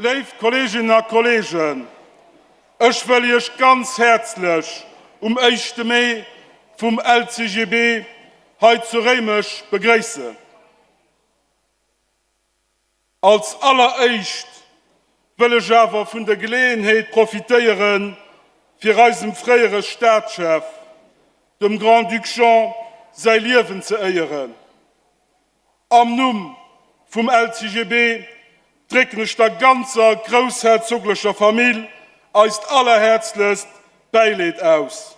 Léif Kolleeginnen a Kolleegen, ech wëll Iech ganz häerzlech um éischte Mee vum LCGB hei zu Réimech begréissen. Als alleréischt wëll ech awer vun der Geleeënheet profitéieren, fir eisem fréiere Staatschef, dem Grand-Duc Jean, säi Liewen ze éieren. Am Numm vum LCGB drécken ech der ganzer groussherzoglecher Famill eist allerhäerzlechst Bäileed aus.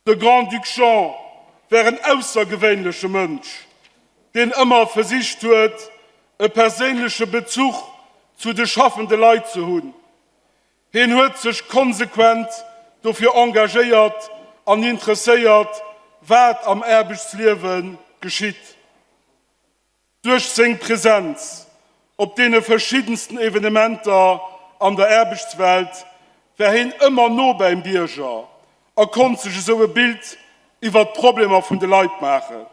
De Grand-Duc Jean war en aussergewéinleche Mënsch, deen ëmmer versicht huet, e perséinleche Bezuch zu de schaffende Leit ze hunn. Hien huet sech konsequent dofir engagéiert an interesséiert, wat am Aarbechtsliewe geschitt. Duerch seng Presenz op deene verschiddensten Evenementer an der Aarbechtswelt war hien ëmmer no bäim Bierger a konnt sech esou e Bild iwwert d'Problemer vun de Leit maachen.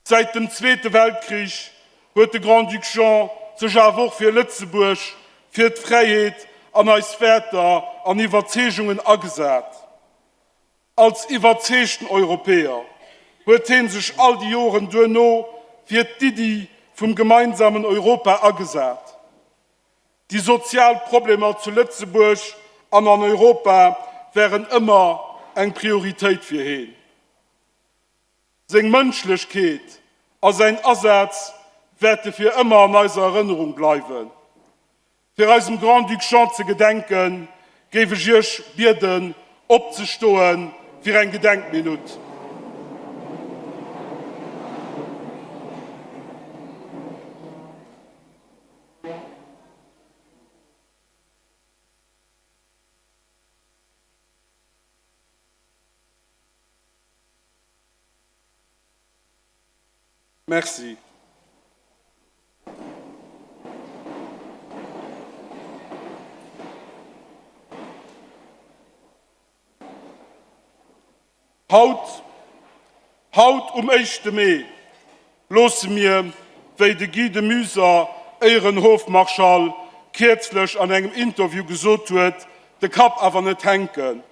Säit dem Zweete Weltkrich huet de Grand-Duc Jean sech awer och fir Lëtzebuerg, fir d'Fräiheet an eis Wäerter an Iwwerzeegungen agesat. Als iwwerzeegten Europäer huet hee sech all déi Joren duerno fir d'Iddi vum gemeinsamen Europa agesat. Déi sozial Problemer zu Lëtzebuerg an an Europa waren ëmmer eng Prioritéit fir heen. Seng Mënschlechkeet a säin Asaz wäerte fir ëmmer an eiser Erënnerung bleiwen. Fir eisem Grand-Duc Jean ze gedenken, géif ech Iech bieden opzestoe fir eng Gedenkminutt. Merci. Haut, haut um éischte Mee, loosse mir, wéi de Guy de Muyser, Éierenhofmarschall, kierzlech an engem Interview gesot huet, de Kapp awer net hänken.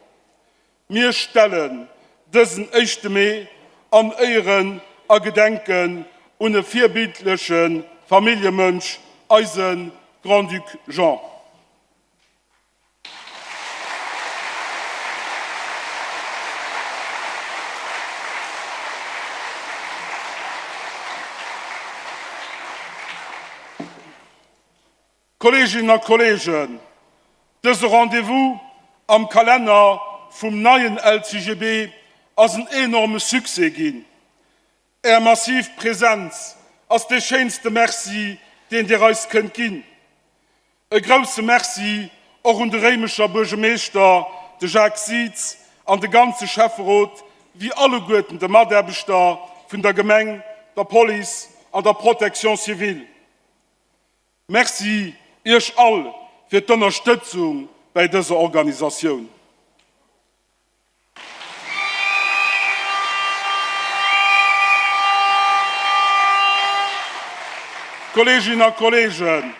Mir stellen dësen éischte Mee an Éieren a gedenken un e virbildleche Familljemënsch, eise Grand-Duc Jean. Kolleeginnen a Kolleegen, dëse Rendez-vous am Kalenner vum neien LCGB ass en enorme Succès ginn. Är massiv Präsenz ass dee schéinste Merci, deen Dir eis kënnt ginn. E grousse Merci och un de Réimecher Buergemeeschter, de Jacques Sietz, an de ganze Schäfferot, wéi alleguerten de Mataarbechter vun der Gemeng, der Police an der Protection civile. Merci Iech all fir d'Ënnerstëtzung bäi dëser Organisatioun. Kolleeginnen a Kolleegen,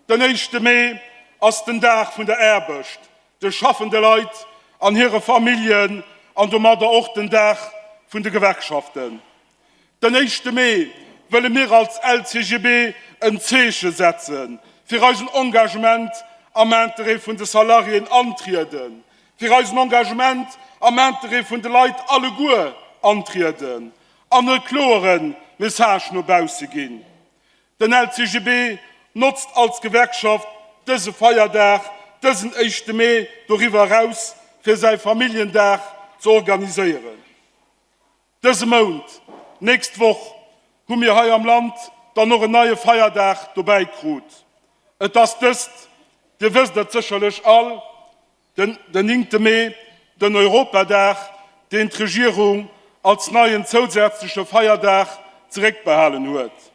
den éischte Mee ass den Dag vun der Aarbecht, de schaffende Leit an hire Familljen an domadder och den Dag vun de Gewerkschaften. Den éischte Mee wëlle mir als LCGB en Zeeche setze fir eisen Engagement am Interêt vun de Salariéen antrieden, fir eisen Engagement am Interêt vun de Leit alleguer antrieden an e kloere Message no bausse ginn. Den LCGB notzt als Gewerkschaft dëse Feierdag, dësen éischte Mee, doriwwer eraus fir säi Familljendag ze organiséieren. Dëse Mount, nächst Woch, hu mir hei am Land dann och en neie Feierdag dobäi krut. Et ass dëst, Dir wësst et sécherlech all, den den néngte Mee, den Europadag, deen d'Regierung als neien zousätzleche Feierdag zeréckbehalen huet.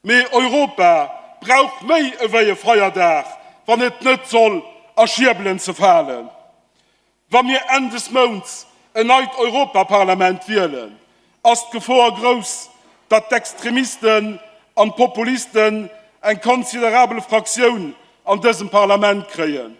Mee Europa brauch méi ewéi e Feierdag, wann et net soll a Schierbelen zerfalen. Wa mir Enn des Mounts en neit Europaparlament wielen, ass d'Gefor grouss, datt d'Extremisten an d'Populisten eng considerabel Fraktioun an dësem Parlament kréien.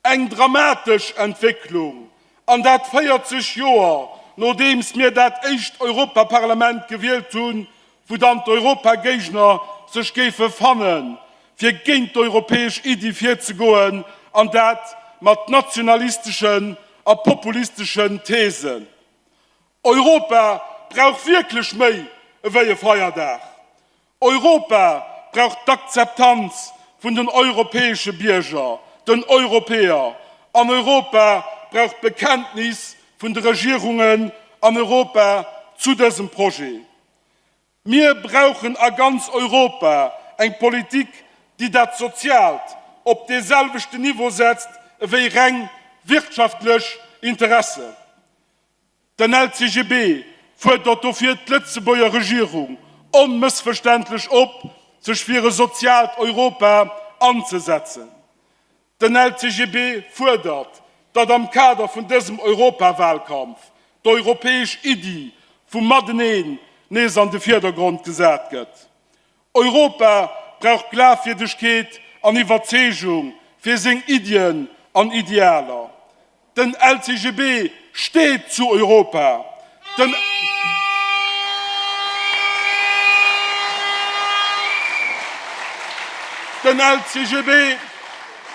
Eng dramatesch Entwécklung, an dat 40 Joer nodeems mir dat éischt Europaparlament gewielt hunn, wou dann d'Europagéigner sech géife fannen, fir géint d'europäesch Iddi virzegoen, an dat mat nationalisteschen a populisteschen Thesen. Europa brauch wierklech méi ewéi e Feierdag. Europa brauch d'Akzeptanz vun den europäesche Bierger, den Europäer. An Europa brauch d'Bekenntnis vun de Regierungen an Europa zu dësem Projet. Mir brauchen a ganz Europa eng Politik, déi dat Soziaalt op dee selwechten Niveau setzt ewéi reng wirtschaftlech Interessen. Den LCGB fuerdert dofir d'Lëtzebuerger Regierung onmëssverständlech op, sech fir e soziaalt Europa anzesetzen. Den LCGB fuerdert, datt am Kader vun dësem Europawalkampf d'europäesch Iddi vum Mateneen nees an de Virdergrond gesat gëtt. Europa brauch Glafwierdegkeet an Iwwerzeegung fir seng Iddien an Idealer. Den LCGB steet zu Europa. Den. Den LCGB,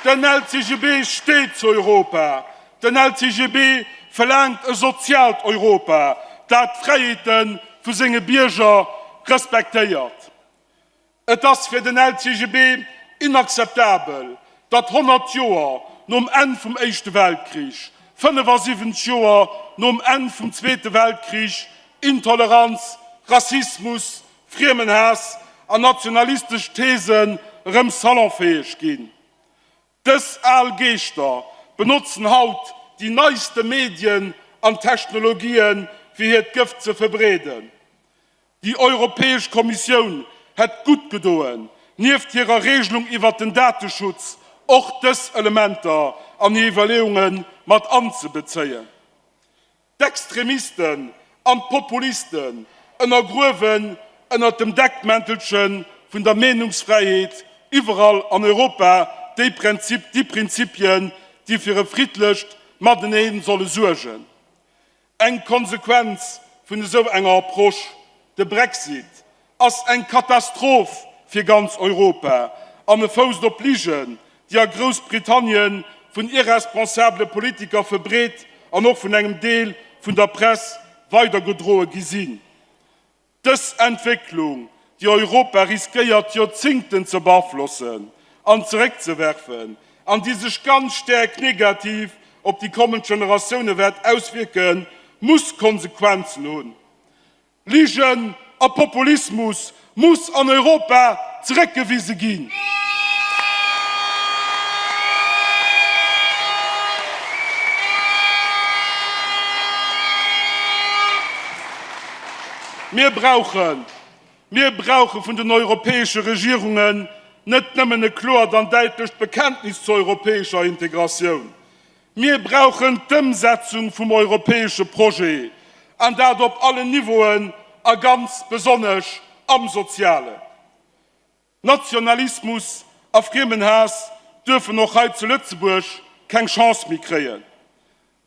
den LCGB steet zu Europa. Den LCGB verlaangt e soziaalt Europa, dat d'Fräiheete vu senge Bierger respektéiert. Et ass fir den LCGB inakzeptabel, datt 100 Joer nom Enn vum Éischte Weltkrich, 75 Joer nom Enn vum Zweete Weltkrich Intoleranz, Rassismus, Friemenhaass an nationalistesch Thesen erëm salonfäeg ginn. Dës al Geeschter benotzen haut déi neiste Medien an Technologien, fir hiert Gëft ze verbreeden. Déi Europäesch Kommissioun hätt gutt gedoen, nieft hirer Regelung iwwert den Dateschutz och dës Elementer an hir Iwwerleeunge mat anzebezéien. D'Extremisten an d'Populisten ënnergruewen ënnert dem Deckmäntelche vun der Meenungsfräiheet iwwerall an Europa déi Prinzip, déi Prinzipien, déi fir e friddlecht Matenee solle suergen. Eng Konsequenz vun esou enger Approche, de Brexit, ass eng Katastroph fir ganz Europa an e fousst op Ligen, déi a Groussbritannien vun irresponsabele Politiker verbreet an och vun engem Deel vun der Press weidergedroe gi sinn. Dës Entwécklung, déi Europa riskéiert Joerzingten ze beaflossen an zeréckzewerfen an déi sech ganz staark negativ op déi kommend Generatioune wäert auswierken, muss Konsequenzen hunn. Ligen a Populismus muss an Europa zeréckgewise ginn. Mir brauchen, mir brauche vun den europäesche Regierungen net nëmmen e kloert an däitlecht Bekenntnis zur europäescher Integratioun, Mir brauchen d'Ëmsetzung vum europäesche Projet, an dat op allen Niveauen a ganz besonnesch am Sozialen. Nationalismus a Friemenhaass duerfen och hei zu Lëtzebuerg keng Chance méi kréien.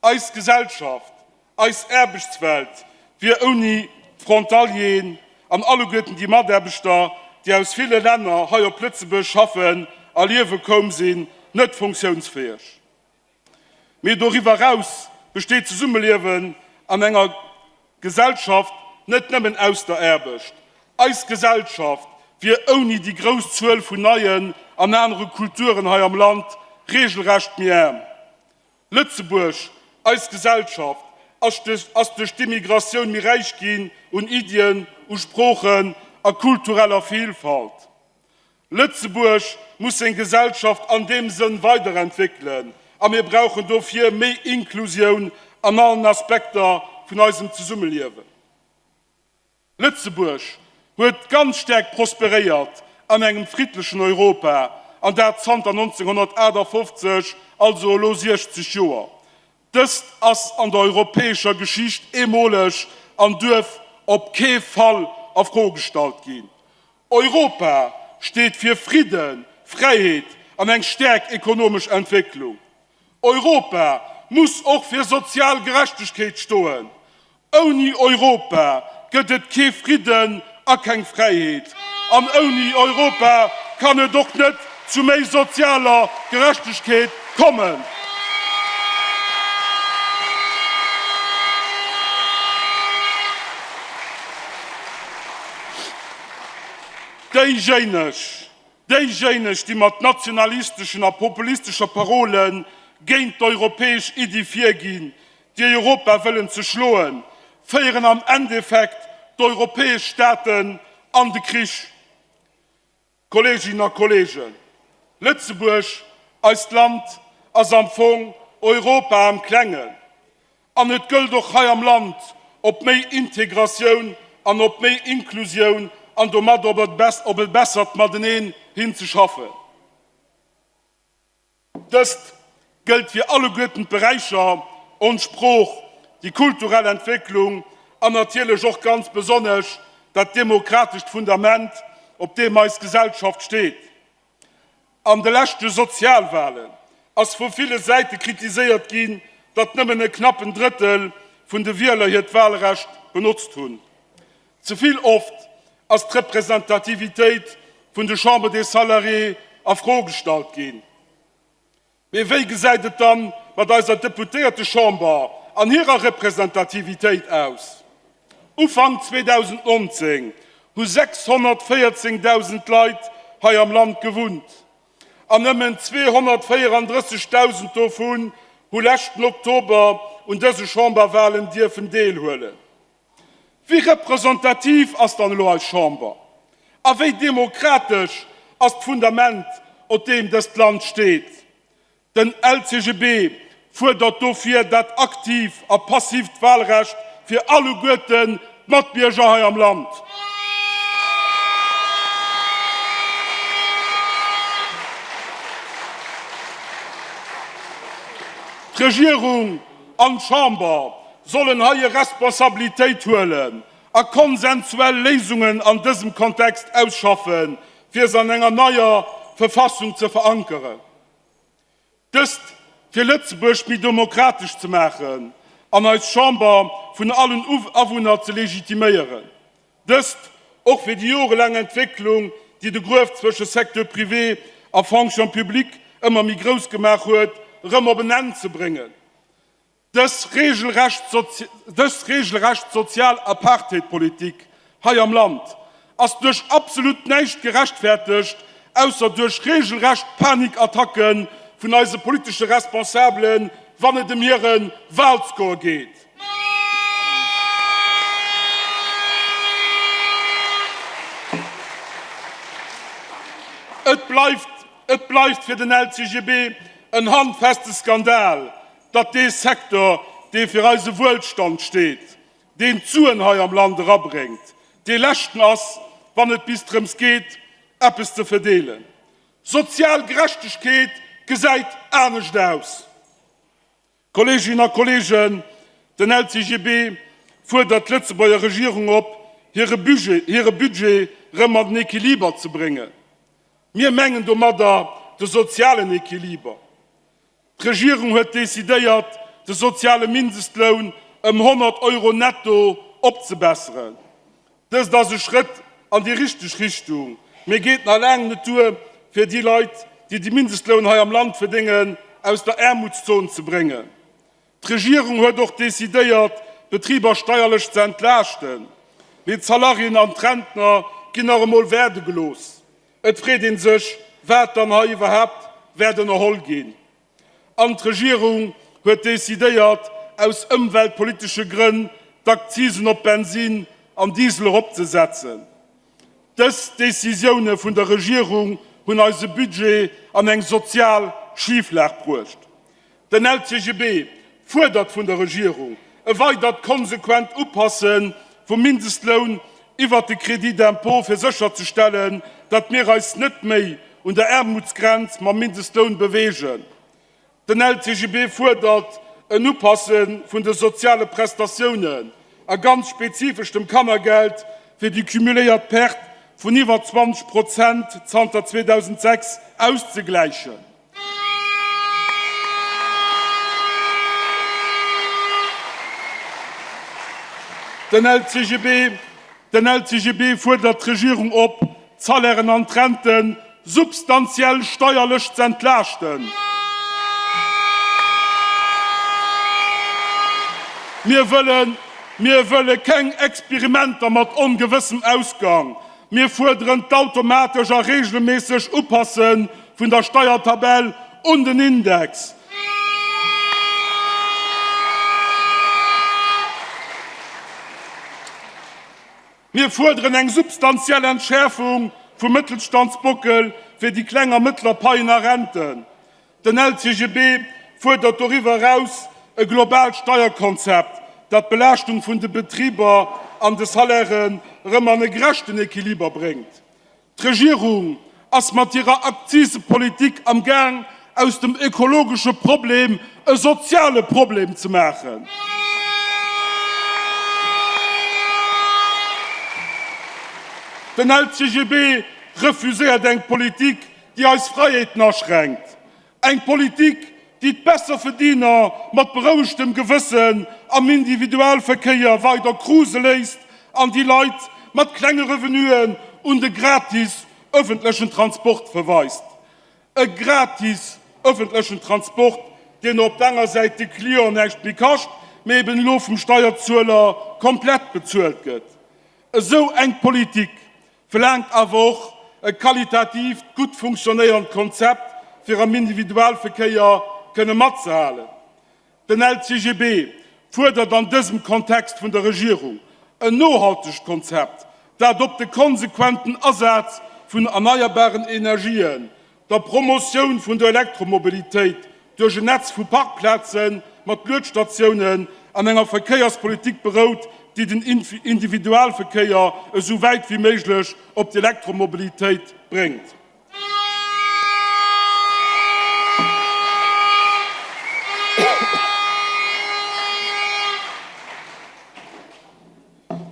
Eis Gesellschaft, eis Aarbechtswelt wier ouni d'Frontalieren an alleguerten déi Mataarbechter, déi aus ville Länner hei op Lëtzebuerg schaffen a liewe koum sinn, net funktiounsfäeg. Mee doriwwer eraus besteet d'Zesummeliewen an enger Gesellschaft net nëmmen aus der Aarbecht. Eis Gesellschaft wier ouni déi grouss Zuel vun neien an anere Kulturen hei am Land regelrecht méi aarm. Lëtzebuerg, eis Gesellschaft, ass duerch d'Immigratioun méi räich ginn un Iddien, u Sproochen a kultureller Vielfalt. Lëtzebuerg muss seng Gesellschaft an deem Sënn weiderentwéckelen a mir brauchen dofir méi Inklusioun an allen Aspekter vun eisem Zesummeliewen. Lëtzebuerg huet ganz staark prosperéiert an engem friddlechen Europa, an dat zanter 1958, also elo 60 Joer. Dëst ass an der europäescher Geschicht eemoleg an duerf op kee Fall a Fro gestallt ginn. Europa. steet fir Fridden, Fräiheet an eng staark ekonomesch Entwécklung. Europa muss och fir sozial Gerechtegkeet stoen. Ouni Europa gëtt et kee Fridden a keng Fräiheet. An ouni Europa kann et och net zu méi sozialer Gerechtegkeet kommen. Déijéineg, déijéineg, déi mat nationalisteschen a populistescher Parole géint d'europäesch Iddi virginn, déi Europa wëllen ze schloen, féieren am Endeffekt d'europäesch Staaten an de Krich. Kolleeginnen a Kolleegen, Lëtzebuerg, eist Land, ass am Fong Europa am Klengen. An et gëllt och hei am Land, op méi Integratioun an op méi Inklusioun an domat op e bessert Mateneen hinzeschaffen. Dëst gëllt fir alleguerten d'Beräicher, ons Sprooch, déi kulturell Entwécklung an natierlech och ganz besonnesch dat demokratescht Fundament, op deem eis Gesellschaft steet. An de leschte Sozialwahlen ass vu ville Säite kritiséiert ginn, datt nëmmen e knappen Drëttel vun de Wieler hiert Wahlrecht benotzt hunn. Ze vill oft ass d'Representativitéit vun de Chambre des Salariés a Fro gestallt ginn. Mee wéi gesäit et dann mat eiser Deputéiertechamber an hirer Representativitéit aus? Ufank 2019 hu 614.000 Leit hei am Land gewunnt an nëmmen 234.000 dovun hu leschten Oktober un dëse Chamberwahlen dierfen deelhuelen. Wéi representativ ass dann elo eis Chamber? A wéi demokratesch ass d'Fundament, op deem dëst Land steet? Den LCGB fuerdert dofir dat aktiv a passiivt Wahlrecht fir alleguerten d'Matbierger hei am Land. D'Regierung an d'Chamber sollen hei hir Responsabilitéit huelen a konsensuell Léisungen an dësem Kontext ausschaffen, fir se an enger neier Verfassung ze verankeren. Dëst fir Lëtzebuerg méi demokratesch ze maachen an eis Chamber vun allen Awunner ze legitiméieren. Dëst och fir déi jorelaang Entwécklung, déi de Gruef zwësche Secteur privé a Fonction publique ëmmer méi grouss gemaach huet, erëm op en Enn ze bréngen. Dës regelrecht sozial Apartheidpolitik hei am Land ass duerch absolut näischt gerechtfertegt, ausser duerch regelrecht Panikattacke vun eise politesche Responsabelen, wann et ëm hire Wahlscore geet. Et bleift, et bleift fir den LCGB en handfeste Skandal, datt dee Secteur, dee fir eise Wuelstand steet, deen d'Suen hei am Land erabréngt, dee leschten ass, wann et bis drëms geet, eppes ze verdeelen. Sozial Gerechtegkeet gesäit anescht aus. Kolleeginnen a Kolleegen, den LCGB fuerdert d'Lëtzebuerger Regierung op, hire Budget erëm an den Equiliber ze bréngen. Mir mengen domadder de sozialen Equiliber. D'Regierung huet decidéiert, de soziale Mindestloun ëm 100 Euro netto opzebesseren. Dëst ass e Schrëtt an déi richteg Richtung, mee geet nach laang net duer, fir déi Leit, déi de Mindestloun hei am Land verdéngen, aus der Aarmutszon ze bréngen. D'Regierung huet och decidéiert, d'Betriber steierlech ze entlaaschten, mee d'Salariéen an d'Rentner ginn nach emol waarde gelooss. Et freet ee sech, wat dann hei iwwerhaapt wäert ënnerholl ginn. An d'Regierung huet decidéiert, aus ëmweltpolitesche Grënn d'Akzisen op Bensin an Diesel eropzesetzen. Dës Decisioune vun der Regierung hunn eise Budget an eng sozial Schiflag bruecht. Den LCGB fuerdert vun der Regierung e weidert konsequent Upasse vum Mindestloun iwwert de Crédit d'impôt, fir sécherzestellen, datt mir eis net méi un der Aarmutsgrenz mam Mindestloun beweegen. Den LCGB fuerdert en Upasse vun de soziale Prestatiounen a ganz spezifesch dem Kannergeld fir déi cumuléiert Perte. vun iwwer 20 Prozent zanter 2006 auszegläichen. Den LCGB, den LCGB fuerdert d'Regierung op, d'Salairen an d'Rente substantiell steierlech z'entlaaschten. Mir wëllen, mir wëlle keng Experimenter mat ongewëssem Ausgang. Mir fuerderen d'automatesch a regelméisseg Upasse vun der Steiertabell un den Index. Mir fuerderen eng substantiell Entschäerfung vum Mëttelstandsbockel fir déi kleng a mëttler Paien a Renten. Den LCGB fuerdert doriwwer eraus e globaalt Steierkonzept, dat d'Belaaschtung vun de Betriber an de Salairen erëm an e gerechten Equiliber bréngt. D'Regierung ass mat hirer Akzisepolitik am Gaang, aus dem ökologesche Problem e soziale Problem ze maachen. Den LCGB refuséiert eng Politik, déi eis Fräiheeten aschränkt, eng Politik, déi d'Besserverdiener mat berouegtem Gewëssen am Individualverkéier weider cruise léisst an déi Leit mat klenge Revenuen un de gratis ëffentlechen Transport verweist. E gratis ëffentlechen Transport, deen op der enger Säit de Client näischt méi kascht, mee eben elo vum Steierzueler komplett bezuelt gëtt. Esou eng Politik Verlaangt awer och e qualitatiivt gutt funktionéierend Konzept fir am Individualverkéier kënne matzehalen. Den LCGB fuerdert an dësem Kontext vun der Regierung en nohaltegt Konzept, dat op de konsequenten Asaz vun erneierbaren Energien, der Promotioun vun der Elektromobilitéit duerch en Netz vu Parkplaze mat Luedstatiounen an enger Verkéierspolitik berout, déi den Individualverkéier esou wäit wéi méiglech op d'Elektromobilitéit bréngt.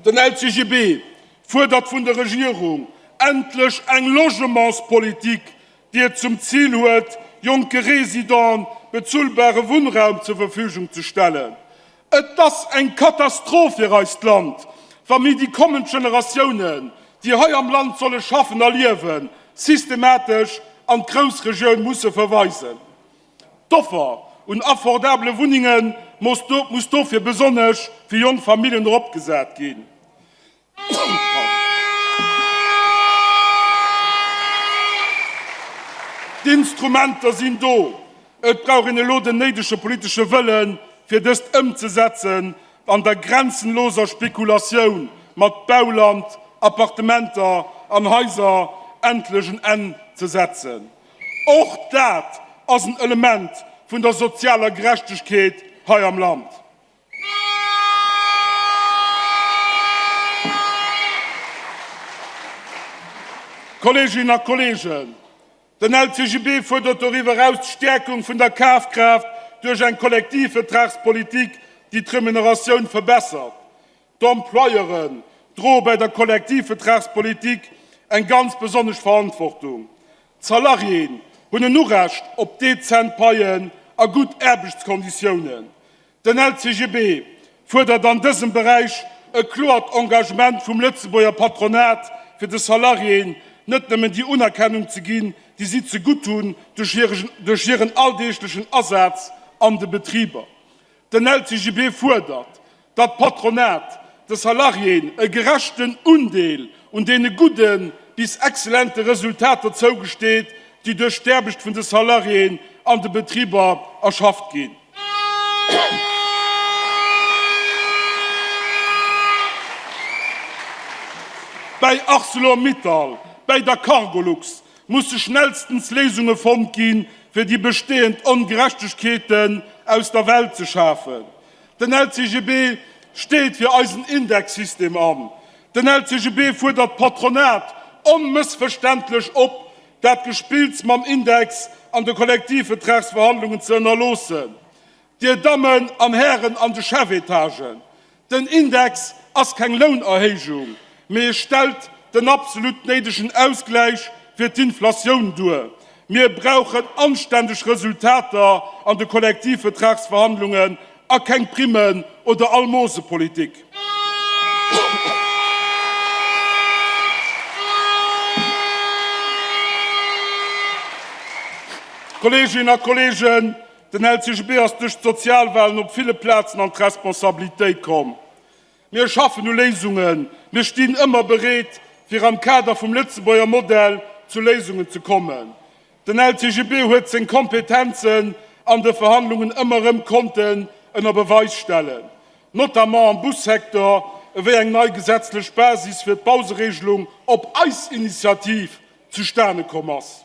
Den LCGB fuerdert vun der Regierung endlech eng Logementspolitik, déi et zum Zil huet, jonke Residenten bezuelbare Wunnraum zur Verfügung ze stellen. Et ass eng Katastroph fir eist Land, wa mir déi kommend Generatiounen, déi hei am Land solle schaffen a liewen, systematesch an d'Groussregioun musse verweisen. D'Offer un affordabele Wunnenge muss dofir besonnesch fir jonk Familljen eropgesat ginn. D'Instrumenter sinn do, et brauch een elo den néidege politesche Wëllen, fir dëst ëmzesetzen an der grenzenloser Spekulatioun mat Bauland, Appartementer an Haiser endlech en Enn ze setzen. Och dat ass en Element vun der sozialer Gerechtegkeet hei am Land. Kolleeginnen a Kolleegen, den LCGB fuerdert doriwwer eraus d'Stäerkung vun der Kafkraaft duerch eng Kollektivvertragspolitik, déi d'Remuneratioun verbessert. D'Employeuren droe bei der Kollektivvertragspolitik eng ganz besonnesch Verantwortung. D'Salariéen hunn en Urecht op dezent Paien a gutt Aarbechtskonditiounen. Den LCGB fuerdert an dësem Beräich e kloert Engagement vum Lëtzebuerger Patronat, fir de Salariéen net nëmmen déi Unerkennung ze ginn, déi si zegutt hunn duerch hiren alldeeglechen Asaz an de Betriber. Den LCGB fuerdert, datt d'Patronat de Salariéen e gerechten Undeel un deene gudde bis exzellente Resultater zougesteet, déi duerch d'Aarbecht vun de Salariéen an de Betriber erschafft ginn. Bäi Arcelor-Mittal, bäi der Cargolux musse schnellstens Léisunge fonnt ginn, fir déi bestehend Ongerechtegkeeten aus der Welt ze schafen. Den LCGB steet fir eisen Indexsystem an. Den LCGB fuerdert d'Patronat onmëssverständlech op, dat Gespills mam Index an de Kollektivvertragsverhandlungen ze ënnerloossen. Dir Dammen an Hären an de Chefetagen, den Index ass keng Lounerhéijung, mee e stellt. den absolut néidegen Ausgläich fir d'Inflatioun duer. Mir brauchen anständeg Resultater an de Kollektivvertragsverhandlungen a keng Primmen oder Almosepolitik. Kolleeginnen a Kolleegen, den LCGB ass duerch d'Sozialwahlen op ville Plazen an d'Responsabilitéit komm. Mir schaffen u Léisungen. Mir stinn ëmmer bereet, fir am Kader vum Lëtzebuerger Modell zu Léisungen ze kommen. Den LCGB huet seng Kompetenzen an de Verhandlungen ëmmer erëm konnten ënner Beweis stellen, notamment am Bussecteur, ewéi eng nei gesetzlech Basis fir d'Pauseregelung op eis Initiativ zustane komm ass.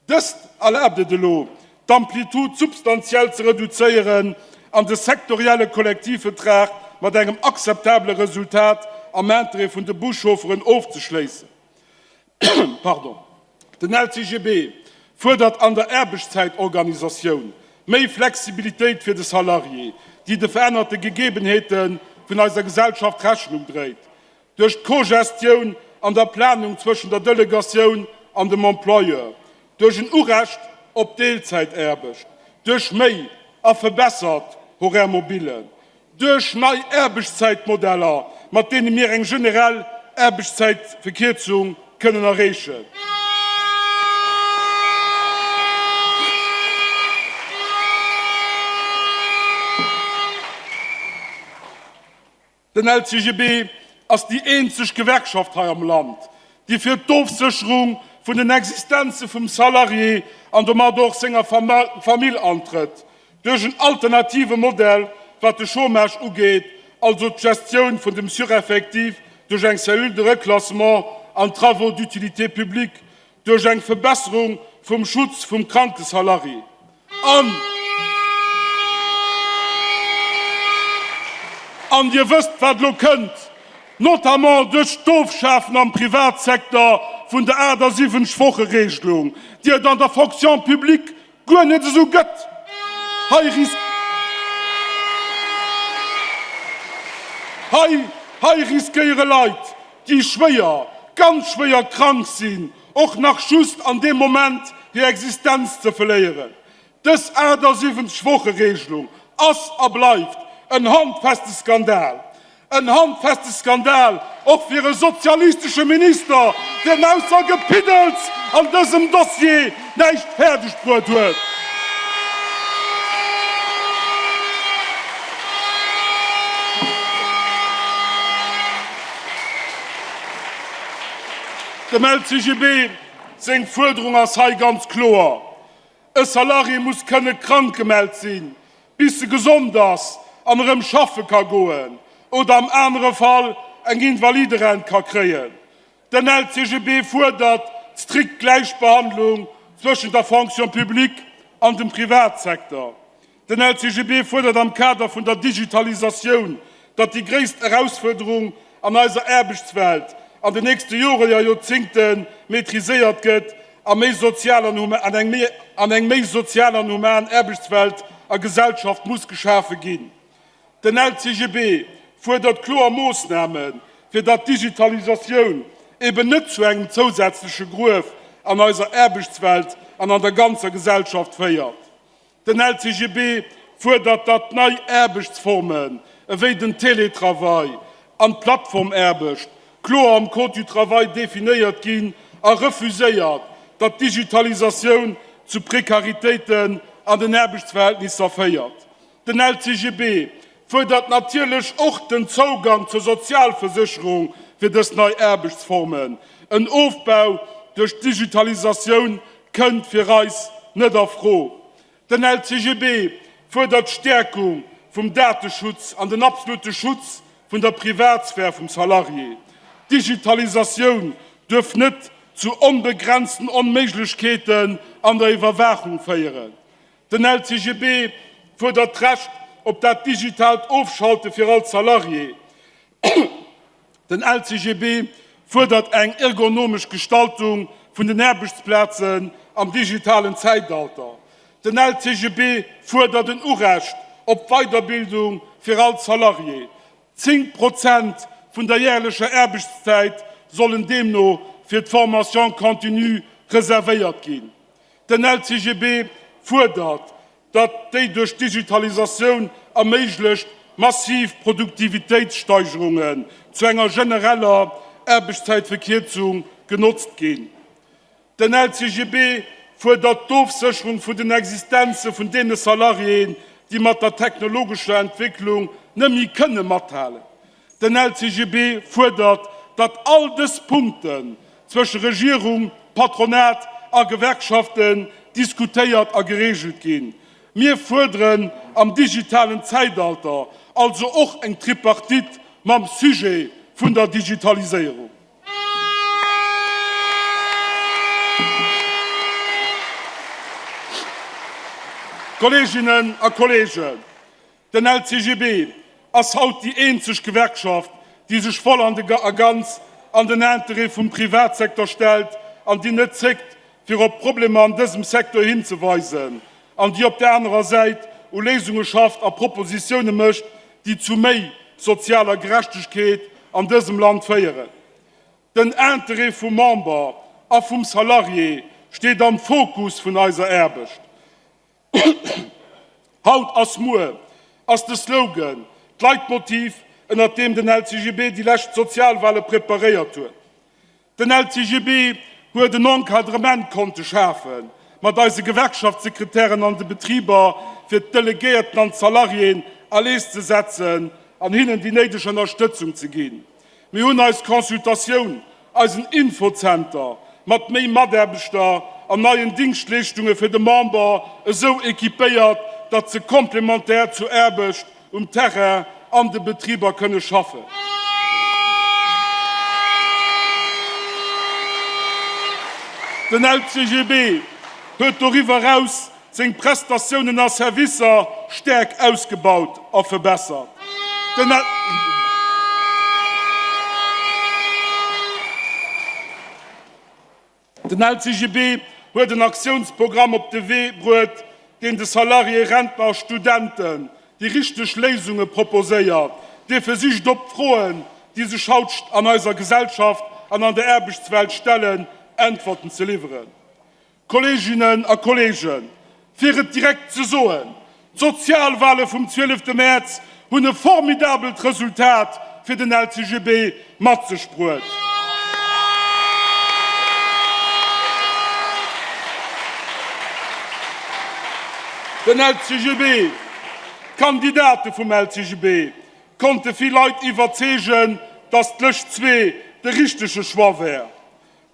Dëst erlaabt et elo, d'Amplitude substantiell ze reduzéieren an de sektorielle Kollektivvetrag mat engem akzeptabele Resultat am Interêt vun de Buschaufferen ofzeschléissen. Den LCGB fuerdert an der Aarbechtszäitorganisatioun méi Flexibilitéit fir de Salarié, déi de verännerte Gegebenheete vun eiser Gesellschaft Rechnung dréit. Duerch d'Co-Gestioun an der Planung zwëschen der Delegatioun an dem Employeur, duerch en Urecht op Deelzäitaarbecht, duerch méi a verbessert Horaire mobilen, duerch nei Aarbechtszäitmodeller, mat deene mir eng generell Aarbechtszäitverkierzung kënnen erreechen. Den LCGB ass déi eenzeg Gewerkschaft hei am Land, déi fir d'Ofsécherung vun den Existenze vum Salarié an domat och senger Famill antrëtt, duerch en alternative Modell wat de Chômage ugeet, also d'Gestioun vun dem Sureffectif duerch eng Cellule de reclassement an Travaux d'utilité publique, duerch eng Verbesserung vum Schutz vum kranke Salarié an. An Dir wësst, wat elo kënnt, notamment duerch d'Ofschafen am Privatsecteur vun der 78-Woche-Regelung, déi et an der Fonction publique guer net esou gëtt. Hei ris. Hei, hei riskéiere Leit, déi schwéier, ganz schwéier krank sinn, och nach just an deem Moment hir Existenz ze verléieren. Dës 78 Woche Regelung ass a bleift en handfeste Skandal. En handfeste Skandal och fir e sozialistesche Minister, deen ausser Gepiddels an dësem Dossier näischt fäerdeg bruet huet. Dem LCGB seng Fuerderung ass hei ganz kloer, E Salarié muss kënne krank gemellt sinn, bis e gesond ass an erëm schaffe ka goen oder am anere Fall eng Invaliderent ka kréien. Den LCGB fuerdert d'strikt Gläichbehandlung zwëschen der Fonction publique an dem Privatsecteur. Den LCGB fuerdert am Kader vun der Digitalisatioun, datt déi gréisst Erausfuerderung an eiser Aarbechtswelt an den nächste Joren, ja Joerzingte maîtriséiert gëtt a méi sozial an an eng méi sozial an human Aarbechtswelt a Gesellschaft muss geschafe ginn. Den LCGB fuerdert kloer Moossnamen, fir datt d'Digitalisatioun eben net zu engem zousätzleche Gruef an eiser Aarbechtswelt an an der ganzer Gesellschaft féiert. Den LCGB fuerdert, datt nei Aarbechtsformen, ewéi den Teletravail an d'Plattformaarbecht, kloer am Code du travail definéiert ginn a refuséiert, datt d'Digitalisatioun zu Prekaritéiten an den Aarbechtsverhältnisser féiert. Den LCGB fuerdert natierlech och den Zougang zur Sozialversécherung fir dës nei Aarbechtsformen. En Ofbau duerch d'Digitalisatioun kënnt fir eis net a Fro. Den LCGB fuerdert d'Stäerkung vum Dateschutz an den absolute Schutz vun der Privatsphär vum Salarié. D'Digitalisatioun duerf net zu onbegrenzten Onméiglechkeeten an der Iwwerwaachung féieren. Den LCGB fuerdert d'Recht op dat digitaalt Ofschalte fir all Salarié. Den LCGB fuerdert eng ergonomesch Gestaltung vun den Aarbechtsplazen am digitalen Zäitalter. Den LCGB fuerdert en Urecht op Weiderbildung fir all Salarié. 10 Prozent vun der järlecher Aarbechtszäit. sollen deemno fir d'Formation continue reservéiert ginn. Den LCGB fuerdert, datt déi duerch d'Digitalisatioun erméiglecht massiv Produktivitéitssteigerungen zu enger genereller Aarbechtszäitverkierzung genotzt ginn. Den LCGB fuerdert d'Ofsécherung vun den Existenze vun deene Salariéen, déi mat der technologescher Entwécklung net méi kënne mathalen. Den LCGB fuerdert, datt all dës Punkten zwësche Regierung, Patronat a Gewerkschaften diskutéiert a gereegelt ginn. Mir fuerderen am digitalen Zäitalter also och eng Tripartite mam Sujet vun der Digitaliséierung. Kolleeginnen a Kolleegen, den LCGB ass haut déi eenzeg Gewerkschaft, déi sech voll an a ganz an den Interêt vum Privatsecteur stellt an déi net zéckt, fir op d'Problemer an dësem Secteur hinzeweisen an déi op där anerer Säit u Léisunge schafft a Propositioune mécht, déi zu méi sozialer Gerechtegkeet an dësem Land féieren. Den Interêt vum Member a vum Salarié steet am Fokus vun eiser Aarbecht. Haut ass muer ass de Slogan, d'Leitmotiv, ënnert deem den LCGB déi lescht Sozialwale preparéiert huet. Den LCGB huet en Encadrement konnte schafe mat eise Gewerkschaftssekretären an de Betriber, fir d'Delegéierten an d'Salariéen à l'aise ze setzen an hinnen déi néideg Ënnerstëtzung ze ginn. Mir hunn eis Consultatioun, eisen Infozenter mat méi Mataarbechter an neien Dingschtleeschtunge fir de Member esou équipéiert, datt se complémentaire zur Aarbecht um Terrain an de Betriber kënne schaffen. Den LCGB huet doriwwer eraus seng Prestatiounen a Servicer staark ausgebaut a verbessert. Den. Den LCGB huet en Aktiounsprogramm op de Wee bruet, deen de Salariéen, Rentner a Studenten déi richteg Léisunge proposéiert, dee versicht op d'Froen, déi sech haut an eiser Gesellschaft an an der Aarbechtswelt stellen, Äntwerten ze liwweren. Kolleeginnen a Kolleegen, fir et direkt ze soen, D'Sozialwale vum 12 Mäerz hunn e formidabelt Resultat fir den LCGB mat sech bruet. Den LCGB, d'Kandidate vum LCGB konnte vill Leit iwwerzeegen, datt d'Lëscht 2 de richtege Choix wär.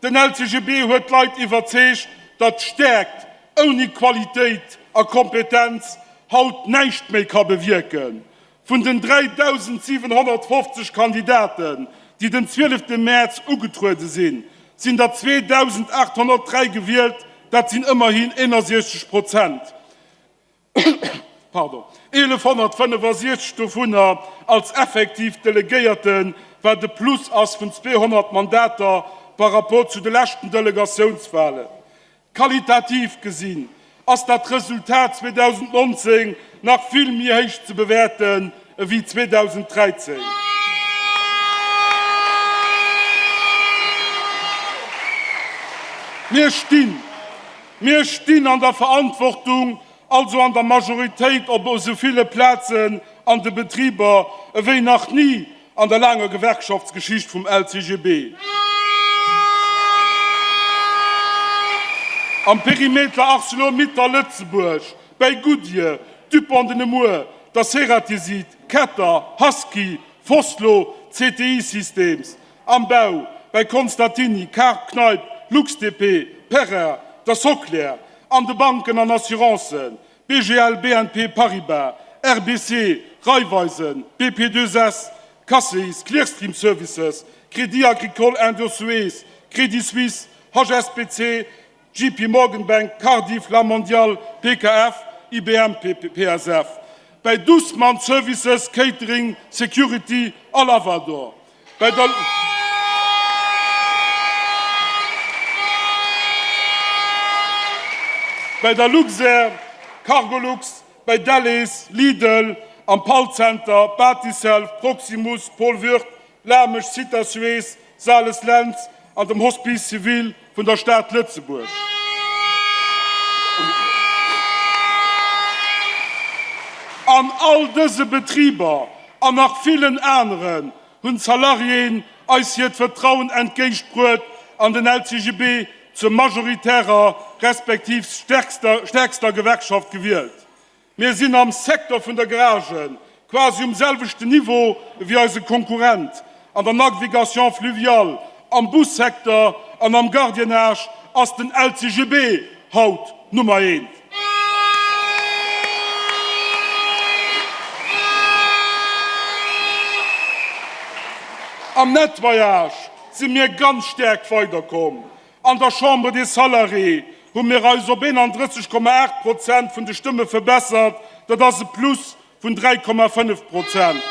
Den LCGB huet d'Leit iwwerzeegt, datt Stäerkt ouni Qualitéit a Kompetenz haut näischt méi ka bewierken. Vun den 3.750 Kandidaten, déi den 12 Mäerz ugetruede sinn, sinn der 2.803 gewielt, dat sinn ëmmerhin 61 Prozent. Pardon, 1165 dovunner als effektiv Delegéierten, wat e Plus ass vun 200 Mandater par rapport zu de leschten Delegatiounswahlen. Qualitativ gesinn ass dat Resultat 2019 nach vill méi héich ze bewäerten ewéi 2013. Mir stinn, mir stinn an der Verantwortung, also an der Majoritéit op esou ville Plazen an de Betriber ewéi nach ni an der laanger Gewerkschaftsgeschicht vum LCGB. Am Perimeter Arcelor-Mittal Lëtzebuerg, bäi Goodyear, Dupont de Nemours, der Ceratizit, Ketter, Husky, Vossloh, CTI Systems, Am Bau, bäi Constatini, Karp, Kneip, LuxDP, Perrin, der Socler, an de Banken an Assurancen, BGL, BNP Paribas, RBC, Raiffeisen, BP2S, Casseis, Clearstream Services, Crédit Agricole Indosuez, Crédit Suisse, HSBC, JP Morgan Bank, Cardiff, La Mondiale, PKF, IBM, PSF, bäi Dussmann Services, Catering, Security a Lavador, bäi der. Bäi der Luxair, Cargolux, bäi Delhaize, Lidl, am Pall Center, Batiself, Proximus, Paul Würth, Lamesch, Sita Suez, Sales-Lentz an dem Hospice civil vun der Stad Lëtzebuerg. An all dëse Betriber an nach villen aneren hunn d'Salariéen eis hiert Vertrauen entgéigtbruet an den LCGB zur majoritärer respektiv stäerkster Gewerkschaft gewielt. Mir sinn am Secteur vun der Garage quasi um selwechten Niveau ewéi eise Konkurrent. An der Navigation fluviale, am Bussecteur an am Gardiennage ass den LCGB haut Nummer eent. Am Nettoyage si mir ganz staark weiderkomm. An der Chambre des Salariés hu mir eis op 31,8 Prozent vun de Stëmme verbessert, dat ass e Plus vun 3,5 Prozent.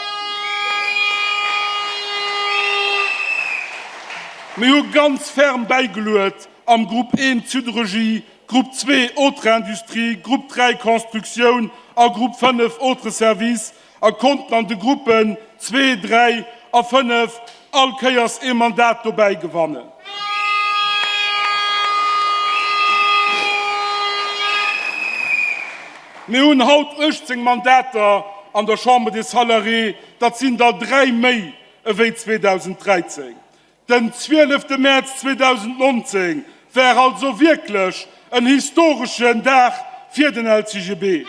Mir hu ganz ferm bäigeluet am Grupp 1, Siderurgie, Grupp 2, Autres industries, Grupp 3, Constructioun, a Grupp 5, Autres services, a konnten an de Gruppen 2, 3 a 5 all Kéiers ee Mandat dobäi gewannen. Mir hunn haut 18 Mandater an der Chambre des Salariés, dat sinn der 3 méi ewéi 2013. Den 12 Mäerz 2019 war also wierklech en historeschen Dag fir den LCGB.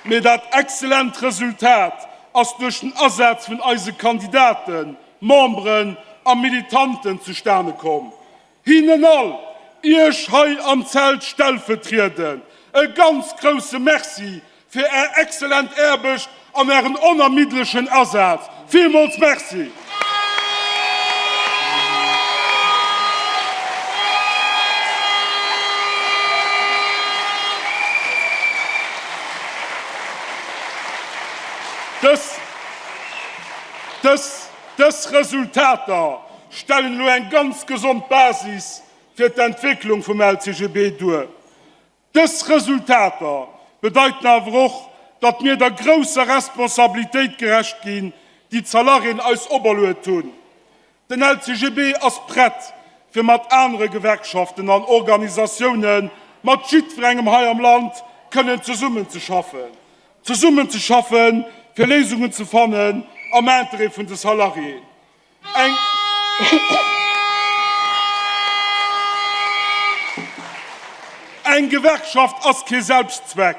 Mee dat exzellent Resultat ass duerch den Asaz vun eise Kandidaten, Memberen a Militanten zustane komm. Hinnen all, Iech hei am Zelt stellvetriedend, e ganz grousse Merci fir Är exzellent Aarbecht an Ären onermiddlechen Asaz. Villmools Merci! Dës, dës, dës Resultater stellen elo eng ganz gesond Basis fir d'Entwécklung vum LCGB duer. Dës Resultater bedeiten awer och, datt mir der grousser Responsabilitéit gerecht ginn, déi d'Salariéen eis operluet hunn. Den LCGB ass prett, fir mat anere Gewerkschaften an Organisatiounen, mat jiddwerengem hei am Land kënnen zesummenzeschaffen. Zesummenzeschaffen, fir Léisungen ze fannen am Interêt vun de Salariéen. Eng Eng Gewerkschaft ass kee Selbstzweck.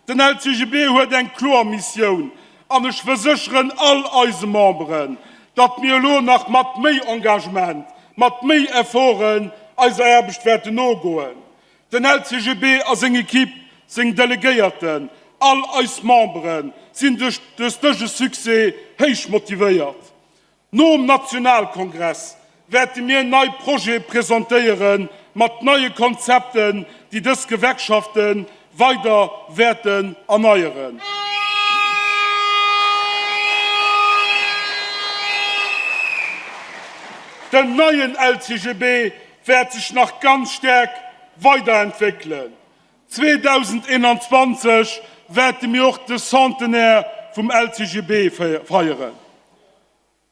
Den LCGB huet eng kloer Missioun an ech versécheren all eise Memberen, datt mir elo nach mat méi Engagement, mat méi Efforten eiser Aarbecht wäerten nogoen. Den LCGB a seng Equipe, seng Delegéierten, all eis Membere sinn duerch dëse Succès héich motivéiert. Nom Nationalkongress wäerte mir nei Projete presentéiere mat neie Konzepten, déi dës Gewerkschafte weider wäerten erneieren. Den neien LCGB wäert sech nach ganz staark weiderentwéckelen. 2021 wäerte mir och de Centenaire vum LCGB feieren.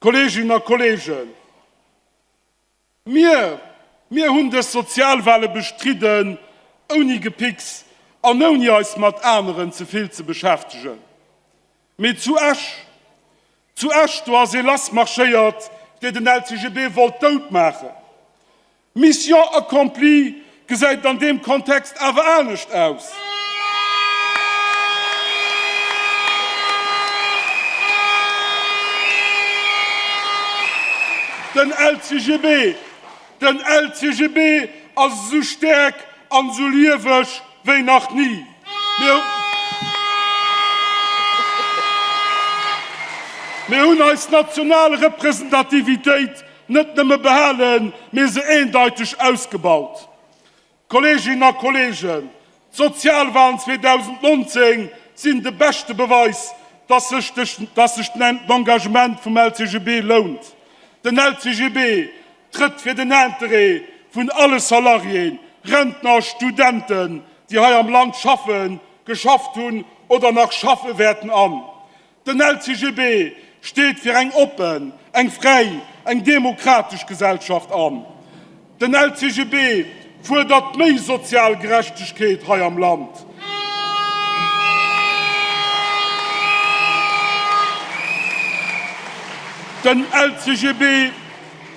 Kolleeginnen a Kolleegen, mir, mir hunn dës Sozialwale bestridden, ouni Gepicks an ouni eis mat aneren ze vill ze beschäftegen. Mee zu Esch, zu Esch, do ass ee lassmarschéiert, dee den LCGB wollt dout maachen. Mission accomplie gesäit an deem Kontext awer anescht aus. Den LCGB, den LCGB ass esou staark an esou lieweg wéi nach ni. Mir hunn eis national Representativitéit net nëmme behalen, mee se eendeiteg ausgebaut. Kolleeginnen a Kolleegen, d'Sozialwahlen 2019 sinn de beschte Beweis, dass sech d'Engagement vum LCGB lount. Den LCGB trëtt fir den Interêt vun alle Salariéen, Rentner a Studenten, déi hei am Land schaffen, geschafft hunn. oder nach schaffe wäerten an. Den LCGB steet fir eng oppen, eng fräi, eng demokratesch Gesellschaft an. Den LCGB fuerdert méi sozial Gerechtegkeet hei am Land. Den LCGB,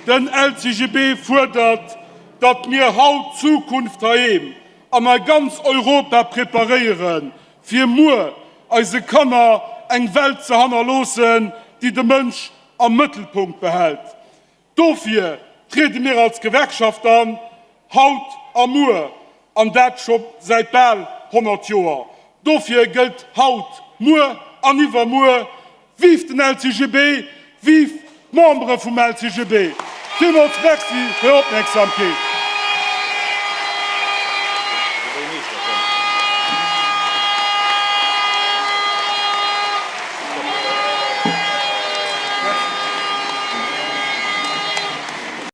den LCGB fuerdert, datt mir haut d'Zukunft heiheem an a ganz Europa preparéieren, fir muer eise Kanner eng Welt ze hannerloossen, déi de Mënsch am Mëttelpunkt behält. Dofir triede mir als Gewerkschaft an, haut a muer, an dat scho säit bal 100 Joer. Dofir gëllt haut, muer an iwwermuer, Vive den LCGB, vive d'Membere vum LCGB! Villmools Merci fir Är Opmerksamkeet.